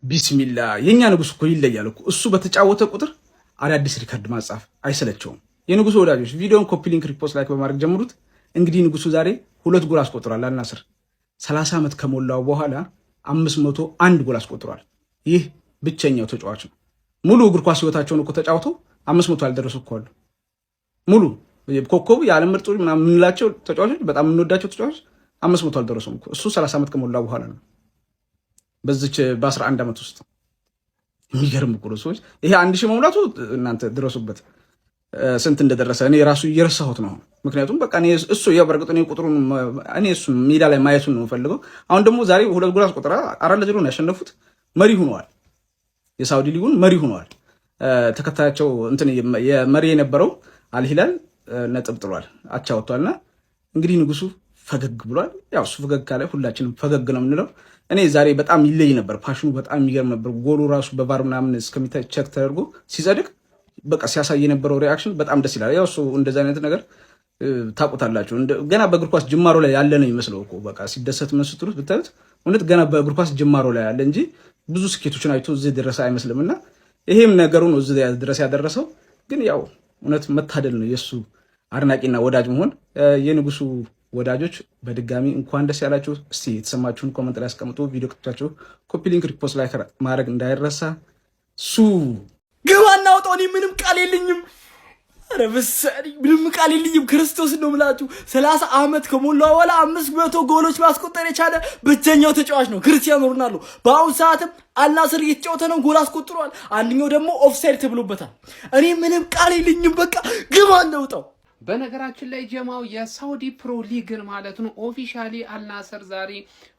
ቢስሚላ፣ የእኛ ንጉስ እኮ ይለያል እኮ። እሱ በተጫወተ ቁጥር አዳዲስ ሪከርድ ማጻፍ አይሰለቸውም። የንጉሱ ወዳጆች ቪዲዮን copy link፣ repost፣ like በማድረግ ጀምሩት። እንግዲህ ንጉሱ ዛሬ ሁለት ጎል አስቆጥሯል። አልናስር 30 ዓመት ከሞላው በኋላ 501 ጎል አስቆጥሯል። ይህ ብቸኛው ተጫዋች ነው። ሙሉ እግር ኳስ ህይወታቸውን እኮ ተጫውተው 500 ያልደረሱ እኮ አሉ። ሙሉ ኮከቡ የዓለም ምርጦች ምናምን የምንላቸው ተጫዋቾች፣ በጣም የምንወዳቸው ተጫዋቾች 500 አልደረሱም እኮ። እሱ 30 ዓመት ከሞላው በኋላ ነው፣ በዚች በ11 ዓመት ውስጥ። የሚገርም እኮ ነው ሰዎች። ይሄ 1000 መሙላቱ እናንተ ድረሱበት ስንት እንደደረሰ እኔ ራሱ እየረሳሁት ነው። ምክንያቱም በቃ እሱ ያው በእርግጥ እኔ ቁጥሩን እኔ እሱ ሜዳ ላይ ማየቱን ነው የምፈልገው። አሁን ደግሞ ዛሬ ሁለት ጎል አስቆጠረ። 4-0 ነው ያሸነፉት። መሪ ሆነዋል። የሳውዲ ሊጉን መሪ ሆነዋል። ተከታያቸው እንትን የመሪ የነበረው አልሂላል ነጥብ ጥሏል፣ አቻ ወጥቷልና እንግዲህ ንጉሱ ፈገግ ብሏል። ያው እሱ ፈገግ ካለ ሁላችንም ፈገግ ነው የምንለው። እኔ ዛሬ በጣም ይለይ ነበር፣ passion ኑ በጣም የሚገርም ነበር። ጎሉ ራሱ በ VAR ምናምን እስከሚታይ check ተደርጎ ሲጸድቅ በቃ ሲያሳይ የነበረው reaction በጣም ደስ ይላል። ያው እሱ እንደዚህ አይነት ነገር ታውቁታላችሁ። ገና በእግር ኳስ ጅማሮ ላይ ያለ ነው ይመስለው እኮ። በቃ ሲደሰት ምን ስትሉት ብታዩት እውነት ገና በእግር ኳስ ጅማሮ ላይ ያለ እንጂ ብዙ ስኬቶችን አይቶ እዚህ ደረሰ አይመስልም። እና ይሄም ነገሩ ነው እዚህ ድረስ ያደረሰው። ግን ያው እውነት መታደል ነው የእሱ አድናቂና ወዳጅ መሆን። የንጉሱ ወዳጆች በድጋሚ እንኳን ደስ ያላችሁ። እስቲ የተሰማችሁን comment ላይ አስቀምጡ። ቪዲዮ ከተመቻችሁ copy link፣ repost፣ like ማድረግ እንዳይረሳ። ሱ ግባ እናውጣው። እኔ ምንም ቃል የለኝም። ኧረ በስመ ምንም ቃል የለኝም። ክርስቶስ ነው የምላችሁ። 30 ዓመት ከሞላው በኋላ 500 ጎሎች ማስቆጠር የቻለ ብቸኛው ተጫዋች ነው ክርስቲያኖ ሮናልዶ። በአሁን ሰዓትም አልናስር እየተጫወተ ነው፣ ጎል አስቆጥሯል። አንደኛው ደግሞ ኦፍሳይድ ተብሎበታል። እኔ ምንም ቃል የለኝም። በቃ ግባ እናውጣው። በነገራችን ላይ ጀማው የሳውዲ ፕሮ ሊግን ማለት ነው officially አልናስር ዛሬ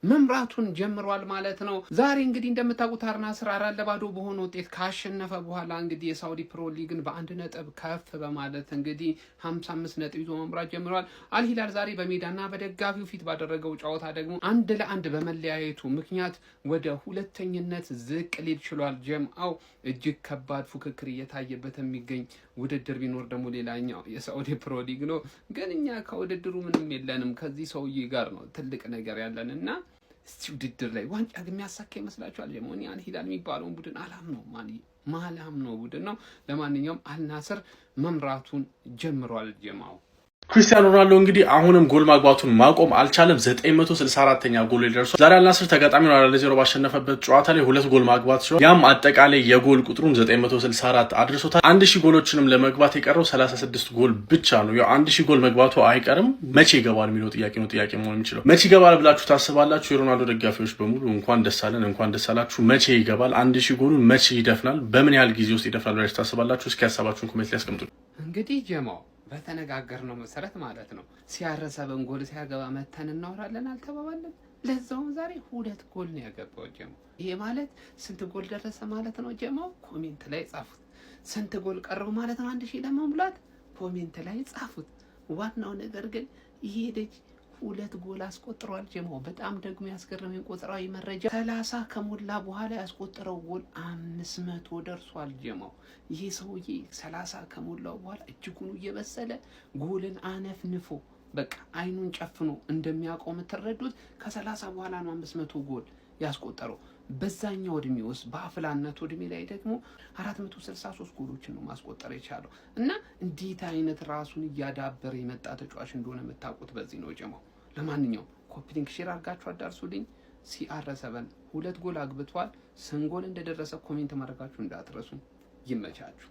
መምራቱን ጀምሯል ማለት ነው። ዛሬ እንግዲህ እንደምታውቁት አልናስር 4-0 በሆነ ውጤት ካሸነፈ በኋላ እንግዲህ የሳውዲ ፕሮ ሊግን በአንድ ነጥብ ከፍ በማለት እንግዲህ 55 ነጥብ ይዞ መምራት ጀምሯል። አልሂላል ዛሬ በሜዳና በደጋፊው ፊት ባደረገው ጨዋታ ደግሞ 1-1 በመለያየቱ ምክንያት ወደ ሁለተኝነት ዝቅ ሊል ችሏል። ጀማው እጅግ ከባድ ፉክክር እየታየበት የሚገኝ ውድድር ቢኖር ደግሞ ሌላኛው የሳውዲ ፕሮ ሊግ ነው። ግን እኛ ከውድድሩ ምንም የለንም። ከዚህ ሰውዬ ጋር ነው ትልቅ ነገር ያለን። እና እስቲ ውድድር ላይ ዋንጫ ግን የሚያሳካ ይመስላችኋል? ደግሞ እኔ አልሂላል የሚባለውን ቡድን አላምነው፣ ማላምነው ቡድን ነው። ለማንኛውም አልናስር መምራቱን ጀምሯል ጀማው። ክርስቲያኖ ሮናልዶ እንግዲህ አሁንም ጎል ማግባቱን ማቆም አልቻለም። 964ኛ ጎል ላይ ደርሷል። ዛሬ አልናስር ተጋጣሚውን 4-0 ባሸነፈበት ጨዋታ ላይ ሁለት ጎል ማግባት ሲሆን ያም አጠቃላይ የጎል ቁጥሩን 964 አድርሶታል። 1000 ጎሎችንም ለመግባት የቀረው 36 ጎል ብቻ ነው። ያው 1000 ጎል መግባቱ አይቀርም። መቼ ይገባል የሚለው ጥያቄ ነው ጥያቄ መሆን የሚችለው። መቼ ይገባል ብላችሁ ታስባላችሁ? የሮናልዶ ደጋፊዎች በሙሉ እንኳን ደስ አለን፣ እንኳን ደስ አላችሁ። መቼ ይገባል? 1000 ጎሉን መቼ ይደፍናል? በምን ያህል ጊዜ ውስጥ ይደፍናል ብላችሁ ታስባላችሁ? እስኪ ሀሳባችሁን comment ላይ አስቀምጡ። እንግዲህ ጀማው በተነጋገርነው መሰረት ማለት ነው CR 7 ጎል ሲያገባ መተን እናወራለን አልተባባልን። ለዛውም ዛሬ ሁለት ጎል ነው ያገባው ጀማው። ይሄ ማለት ስንት ጎል ደረሰ ማለት ነው ጀማው? Comment ላይ ጻፉት። ስንት ጎል ቀረው ማለት ነው 1000 ለመሙላት? Comment ላይ ጻፉት። ዋናው ነገር ግን ይሄ ልጅ ሁለት ጎል አስቆጥሯል። ጀማው በጣም ደግሞ ያስገረመኝ ቁጥራዊ መረጃ 30 ከሞላ በኋላ ያስቆጠረው ጎል 500 ደርሷል። ጀማው ይሄ ሰውዬ 30 ከሞላው በኋላ እጅጉን እየበሰለ ጎልን አነፍንፎ በቃ አይኑን ጨፍኖ እንደሚያውቀው የምትረዱት ከ30 በኋላ ነው 500 ጎል ያስቆጠረው። በዛኛው እድሜ ውስጥ በአፍላነቱ እድሜ ላይ ደግሞ 463 ጎሎችን ነው ማስቆጠር የቻለው። እና እንዴት አይነት ራሱን እያዳበረ የመጣ ተጫዋች እንደሆነ የምታውቁት በዚህ ነው ጀማው። ለማንኛውም copy link share አድርጋችሁ አዳርሱልኝ። CR 7 ሁለት ጎል አግብቷል። ስንት ጎል እንደደረሰ comment ማድረጋችሁ እንዳትረሱ። ይመቻችሁ።